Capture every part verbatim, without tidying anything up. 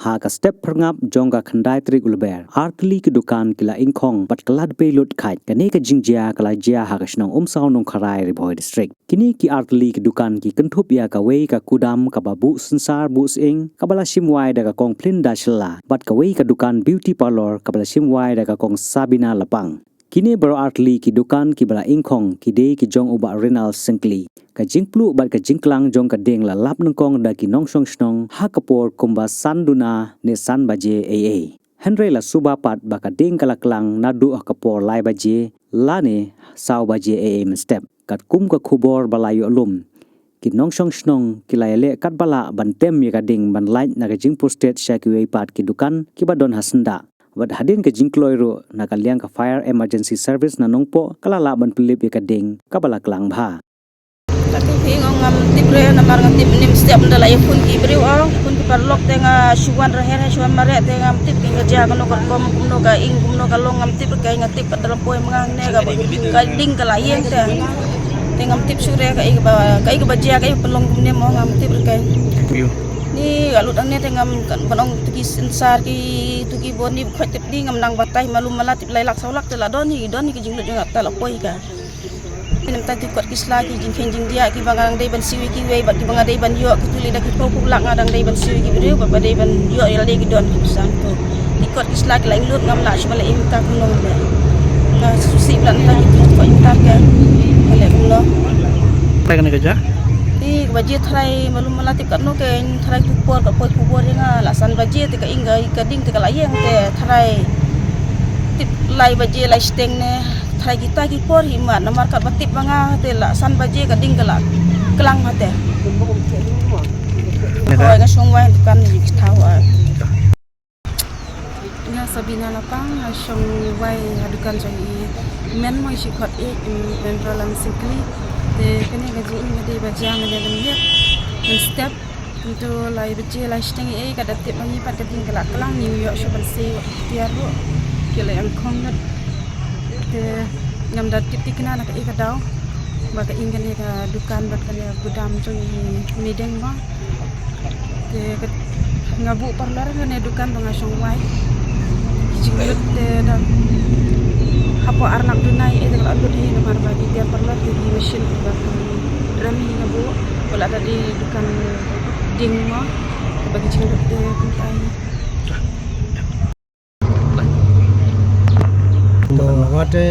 Ha ka step phyrngap jong ka khyndai tarik u Lber, artylli ki dukan ki la ingkhong bad ka la dpei lut khat. Kane ka jingjia ka la jia ha ka shnong Umsaw Nongkharai, Ri Bhoi District. Kine ki artylli ki dukan ki kynthup ïa kawei ka kudam kaba buh synsar buh sying kaba la shim wai da ka kong Plinda Shylla bad kawei ka dukan beauty parlour kaba la shim wai da ka kong Sabina Lapang. Kine baroh artylli ki dukan kiba la ingkhong ki dei ki jong u Bah Renal Syngkli. Ka jingpluh bad ka jingklang jong ka ding la lap nyngkong da ki nongshong shnong ha ka por kumba san duna ne san baje eiei. Hynrei la suba pat ba ka ding ka la klang naduh ha ka por lai baje lane saw baje eiei mynstep. Katkum ka khubor ba la ïoh lum, ki nongshong shnong ki la ïaleh katba lah ban tem ïa ka ding ban lait na ka jingpustet sha kiwei pat ki dukan kiba don ha syndah. Bad hadien ka jingkloi ruh na ka liang ka Fire Emergency Service na Nongpoh ka la lah ban pynlip ïa ka ding kaba la klang bha. Ka tu hi ngam tip re namar nga tip nim step nda la ïa phone ki briew, oh, phone ki paralok te nga shu wan ra her ha shu wan mareh te ngam tip ki nga jia kano ka rukom kumno ka ing kumno ka long ngam tip re, ka nga tip pat da la poi ma nga ne ka ka ding ka la ïeng te. Te ngam tip shuh re ka i kaba ka i kaba jia ka i ba pynlong kumne mo ngam tip re ka. Ni ka lut ang ne te ngam kan ban ong tu ki synsar ki tu ki bor ni ba khot tip ni ngam nang batai malu mala tip lai lak saw lak te la don ni don ni ki jinglut jong nga ta la poi ka. Ni mynta ki kot ki sla ki jingkheiñ jingdiah kiba nga dang dei ban siew ïa kiwei bad kiba nga dei ban ïoh ki tuli da ki phew phew lak nga dang dei ban siew ïa ki briew bad ba dei ban ïoh ïa lade ki don ki pisa tu. Ki kot ki sla ki la ing lut ngam lah shuh ba la im ta kumno ba. Nga sngewsih ba la mynta ki kot ki tar ka. Ka leh kumno. Trai kane ka ja? Ni ka baje trai malu mala tip katno ka trai tu por ka poi khubor ïa nga la san baje te ka ing ka ding te ka la ïeng te trai tip lai baje lai shiteng ne. Trai kita ki por hi mat namar kat ba tip ba nga te la san baje ka ding ka la klang ha te. Hoi nga shong wai dukan ni ki thaw ai. Nga Sabina Lapang nga shong wai ha dukan jong i men mo i shi khot i men rolam singkli. Te kane ka jing ka dei ba jia nga dei ban lep men step. Ntu lai baje lai shiteng ei ka da tip ba ngi pat ka ding ka la klang ngi ïoh shu ban sei tiar ruh ki la ïa khong ngat. Te ngam da tip tikna na ka ei ka daw ba ka ing kane ka dukan bad kane ka gudam jong i mideng ba. Te ka nga buh parlor kane dukan ba nga shong wai. Ki jinglut te da hapoh arnab dunai ei te ka la lut hi namar ba ki tiar parlor te ki machine ba ka ram hi nga buh. Wala da di dukan ding mo ba ki jinglut te kumtai. To nga te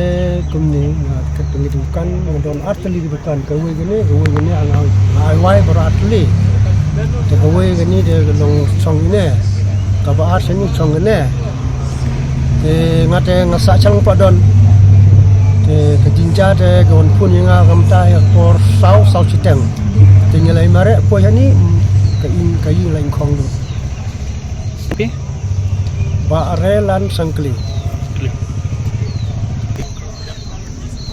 kumne nga kat pynlip dukan nga don artylli ki dukan kawei kane kawei kane nga ai wai baroh artylli. Te kawei kane de ka long shong ine kaba ar shane shong ine. Te nga te nga sah chang pa don. Te ka jingjia te ka wan phone ïa nga kam ta ïa por saw saw shiteng. Te ngi lai mareh poi hani ka ing ka ing lai khong du. Ba are lan sangkli.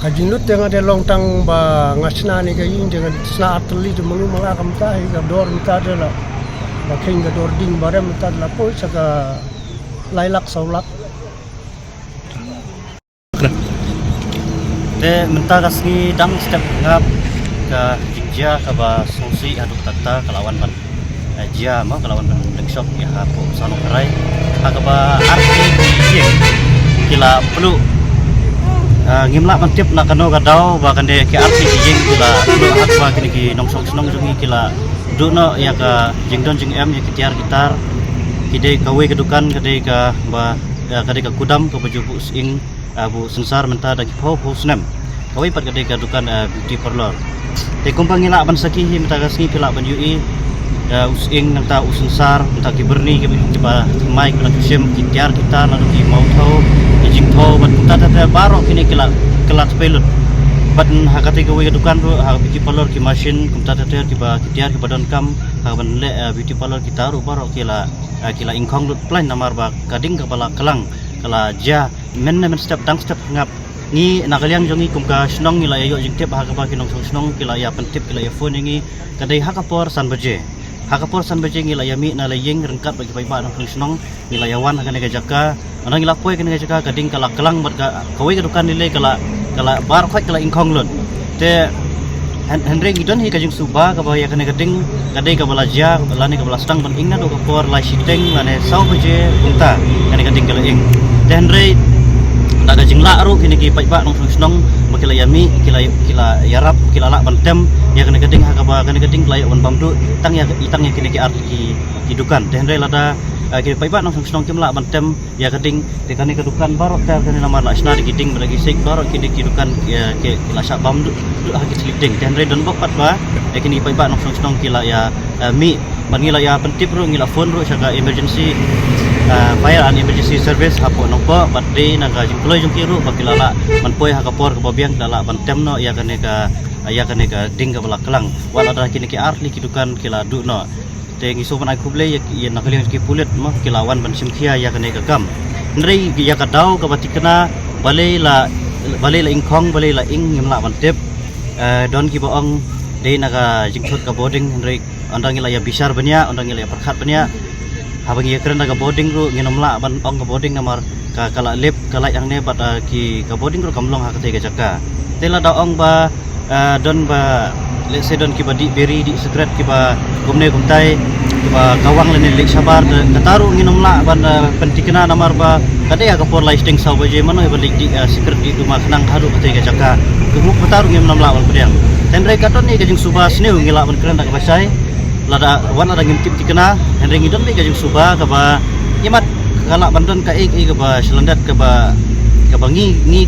Ka jinglut te nga te long tang ba nga shna ni ka ing te nga shna artylli te mulu mala kam ta hi ka dor mynta te la. Ba khing ka dor ding ba rem mynta te la poi sa ka lai lak saw lak. Te mynta ka sngi dang step ngap ka jingjia kaba sngewsih haduh katta ka la wan ban, eh, jia ma ka la wan ban leng shop ïa hapoh Umsaw Nongkharai ha kaba artylli ki ïing ki la pluh. Eh, ngim lah ban tip na kano ka daw ba kane ki artylli ki ïing ki la pluh ha kaba kine ki nongshong shnong jong ngi ki la duh noh ïa ka jingdon jingem ïa ki tiar ki tar ki dei kawei ka dukan ka dei kaba, eh, ka dei ka kudam kaba ju buh sying, ah, buh synsar mynta da ki phew phew snem. Kawei pat ka dei ka dukan, ah, beauty parlour. Te kumba ngi lah ban sakhi hi mynta ka sngi phi lah ban ïohi, ah, u sying nangta u synsar nangta ki byrni kiba, kiba thymmai kiba la ju shim ki tiar ki tar naduh ki mawthaw ki jingthaw bad kumta te baroh kine ki la, ki la tpei lut. Bad ha kata kawei ka dukan ruh ha beauty parlour ki machine kumta te kiba ki tiar kiba donkam ha ban leh, ah, beauty parlour kita ruh baroh ki la, ah, ki la ingkhong lut plain namar ba ka ding kaba la klang ka la jia. Men ne men step dang step ngap. Ngi na ka liang jong ngi kum ka shnong ngi la ïa ïoh jingtip ha kaba ki nongshong shnong ki la ïa pyntip ki la ïa phone ïa ngi. Ka dei ha ka por san baje. Ha ka por san baje ngi la ïa mih na la ïing ryngkat bad ki paidbah nongshong shnong ngi la ïa wan ha kane ka jaka. Ngi la poi kane ka jaka ka ding ka la klang bad ka kawei ka dukan lei lei ka la, ka la bar khoit ka la ingkhong lut. Te Hynrei ngi don hi ka jingsuba kaba ïa kane ka ding ka dei kaba la jia lane kaba la sdang ban ing naduh ka por lai shiteng lane saw baje kumta, kane ka ding ka la ing. Te hynrei da ka jinglah ruh kine ki paidbah nongshong shnong ba ki la ïa mih, ki la ki la ïarap, ki la lah ban tem ïa kane ka ding ha kaba kane ka ding ka la ïoh ban bam duh tang ïa tang ïa kine ki ar tylli ki dukan. Te hynrei lada ki paidbah nongshong shnong kim lah ban tem ïa ka ding, te kane ka dukan baroh ter kane namar la shna da ki ding bad da ki sik, baroh kine ki dukan ki la shah bam duh ha ki tylli ding. Te hynrei don bok pat ba ïa kine ki paidbah nongshong shnong ki la ïa mih bad ngi la ïa pyntip ruh, ngi la phone ruh sha ka emergency, fire and emergency service hapoh Nongpoh bad dei na ka jingkloi jong ki ruh ba ki la lah ban poi ha ka por kaba biang, ki la lah ban tem noh ïa kane ka ïa kane ka ding kaba la klang. Wat lada kine ki ar tylli ki dukan ki la duh noh. Te ngi sngewbha ban ai khublei ïa na ka liang ki pulit mo, ki la wan ban shim khia ïa kane ka kam. Hynrei ïa ka daw kaba thikna balei la balei la ing khong, balei la ing, ngim lah ban tip. Don kiba ong dei na ka jingthut ka bording, hynrei ynda ngi la ïa bishar bniah, ynda ngi la ïa pyrkhat bniah, haba ngi ïa kren da ka bording ruh ngin ym lah ban ong ka bording namar ka ka la lip ka lait hangne bad ki ka bording ruh kam long ha katei ka jaka. Te lada ong ba don ba let's say don kiba dih biri dih sikret kiba kumne kumtai, kiba kawang lane leit shabar, kata ruh ngin ym lah ban pynthikna namar ba ka dei ha ka por lai shiteng saw baje, mano ba leit dih sikret dih duma khnang haduh katei ka jaka. Ka ruh kata ruh ngin ym lah ban pdiang. Te hynrei ka don hi ka jingsuba sniew ngi lah ban kren da kaba shai. Lada wat lada ngim tip thikna, hynrei ngi don beit ka jingsuba kaba ïa mat ka lah ban don kaei kaei kaba shlyndet kaba kaba ngi ngi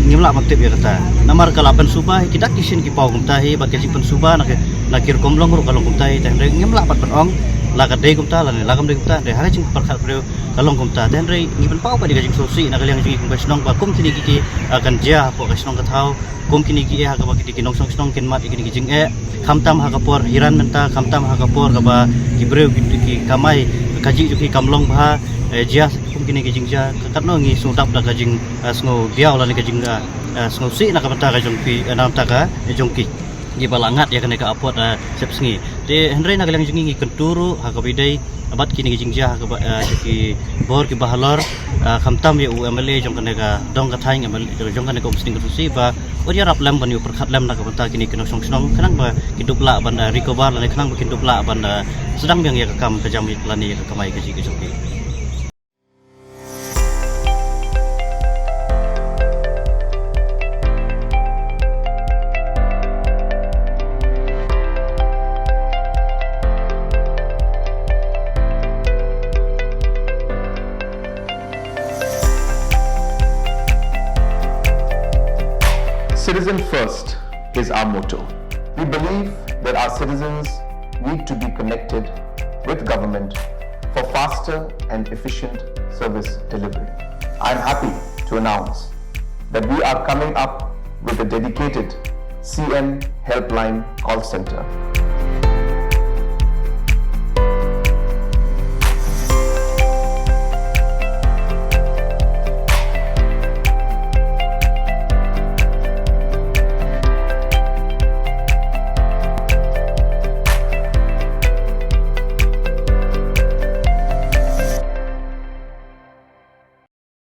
ngim lah ban tip ïa kata. Namar ka la pynsuba hi ki dak ki shin ki paw kumta hi bad ka jingpynsuba na ki rukom long ruh ka long kumta hi, te hynrei ngim lah ban pynong la ka dei kumta lane la kam dei kumta, hynrei ha ka jingpyrkhat briew ka long kumta. Te hynrei ngi pynpaw pat ïa ka jingsngewsih na ka liang jong ngi kum ka shnong ba kum kine ki ki kan jia hapoh ka shnong ka thaw, kum kine ki ha kaba kine ki nongshong shnong kin mad ïa kine ki jingeh, khamtam ha ka por hiran mynta, khamtam ha ka por kaba ki briew ki kamai ka jingeh jong ki kam long bha. Jia kum kine ki jingjia, katno ngi sngewdap da ka jingsngewdiaw lane ka jingsngewsih na ka bynta ka jong ki, na ka bynta ka jong ki kiba la ngat ïa kane ka apot sepsngi. Te hynrei na ka liang jong ngi ngi kyntu ruh ha kaba ïadei bad kine ki jingjia ha kaba ki bor kiba halor, khamtam ïa u MLA jong kane ka dong ka thaiñ, MLA jong kane ka Umsning constituency ba u ïarap lem ban ïa pyrkhat lem na ka bynta kine ki nongshong shnong khnang ba kin dup lah ban recover lane khnang ba kin dup lah ban sdang biang ïa ka kam ka jam lane ïa ka kamai ka jingeh ka jong ki. Citizen first is our motto. We believe that our citizens need to be connected with government for faster and efficient service delivery. I am happy to announce that we are coming up with a dedicated C M Helpline call center.